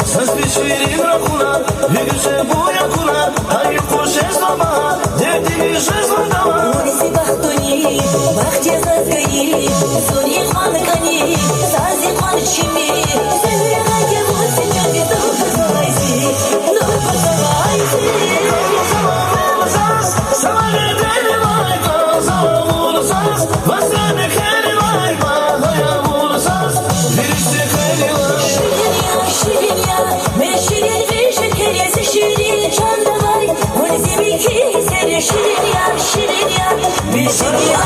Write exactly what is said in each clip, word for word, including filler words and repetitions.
Заз ви ширин рахунар, ви гуьзел буй акунар, гьайиф хушез ва багьа, дердиз жезва дава. Вун зи бахтуни, бахт я заз гайи, зун икьван кӀани, саз икьван чими, зегьре гъайи вун си чандиз дугъриз алайзи, дугъриз алайзи. Ширин я, ширин я, мер ширин ви шекер я, зи ширин чан давай, вун зи михьи сер я, ширин я, ширин я, мер ширин я.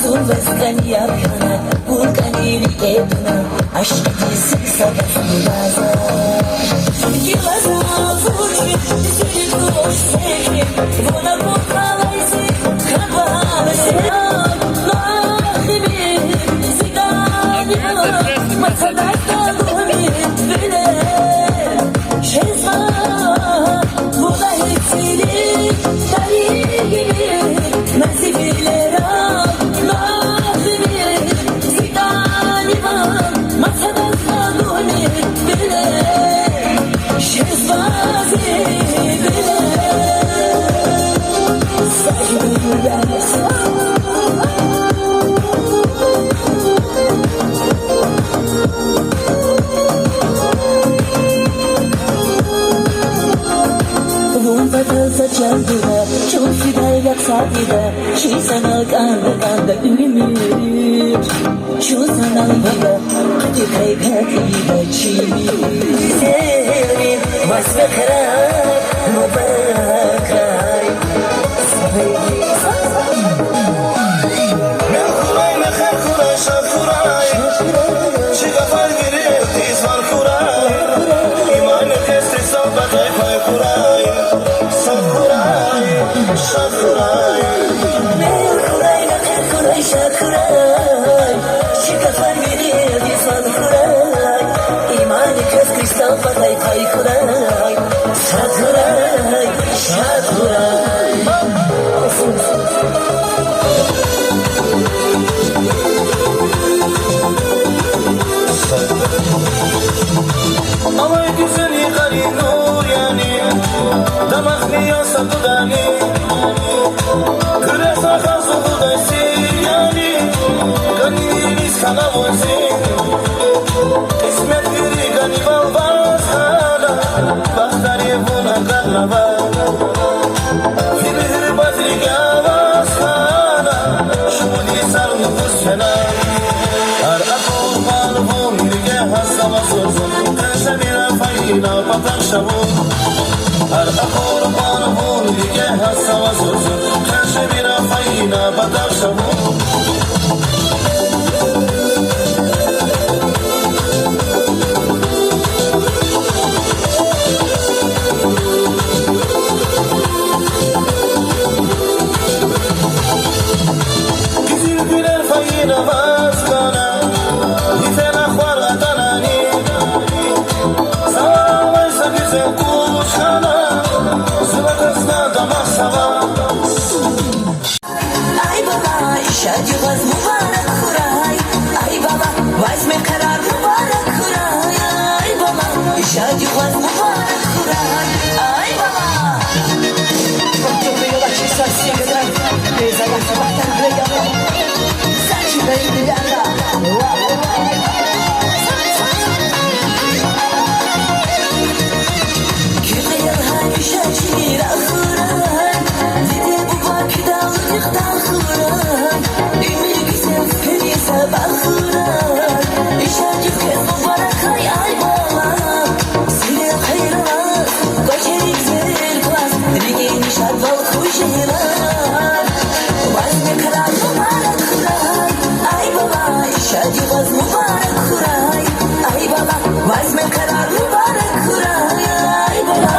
Зун ваз кӀани яб хьана, вун кӀани рикӀе туна, ашкъидиз сир садаз гилаз. Гилаз вун чи зирик туш секин, вуна вун къалайзи, кабан сер, нахими зидан я, масадаз тагуми биле. Вун патал са чан гуда, чун фидай рахсатида, чи санал кӀанда-кӀанда уьмуьр. Чун санал бада, хъатикай катида чи. Зери ваз векъра мубаракрай. Мел хьурай, мехъер хьурай, шад хьурай. Чи гафар виридиз ван хьурай. Иман кьестри сав бадай пай хьурай. Сад хьурай, шад хьурай. Мел хьурай, мехъер хьурай, шад хьурай. Чи гафар виридиз ван хьурай. Иман кьестри сав бадай пай хьурай. Сад хьурай, шад хьурай. Алай гуьзел йикъарин нур яни, дамахни я са дудани, куьрес рахаз лугьудай сир яни, кӀани виниз хьана вун зи. Кьисмет вири кӀанивал ваз хьана, бахтари вун агакьнава. Ви муьгьуьр баз рикӀе аваз хьана, шумуд йисар лугьуз фена. Гьар акьур кьван вун рикӀе гьасава зурзур, къе жемира файина патахъ ша вун. Гьар акьур кьван вун рикӀе гьасава зурзур, къе жемира файина патахъ ша вун. Гуьзел гуьлер файина ваз хьана, йифен ахвар атанани. Завай са гуьзел къуш хьана, зи ватан, зи дамах сава. Шад югъ ваз мубарак хьурай, ай бала, ваз мехъерар мубарак хьурай, ай бала. Шад югъ ваз мубарак хьурай, ай бала. Куь къенял гьамиша чилел рахурай, диде-буба куьдалди хтан хьурай, уьмуьр гуьзел куьне сабах хьурай. И шад югъ квез мубарак хьурай, ай бала. Сирел хъайралаз кӀвачерик зеркваз, рикӀин шадвал хъуьжелай. Ваз мехъерар мубарак хьурай, ай бала, и шад югъ ваз мубарак хьурай, ай бала, ваз мехъерар мубарак хьурай, ай бала.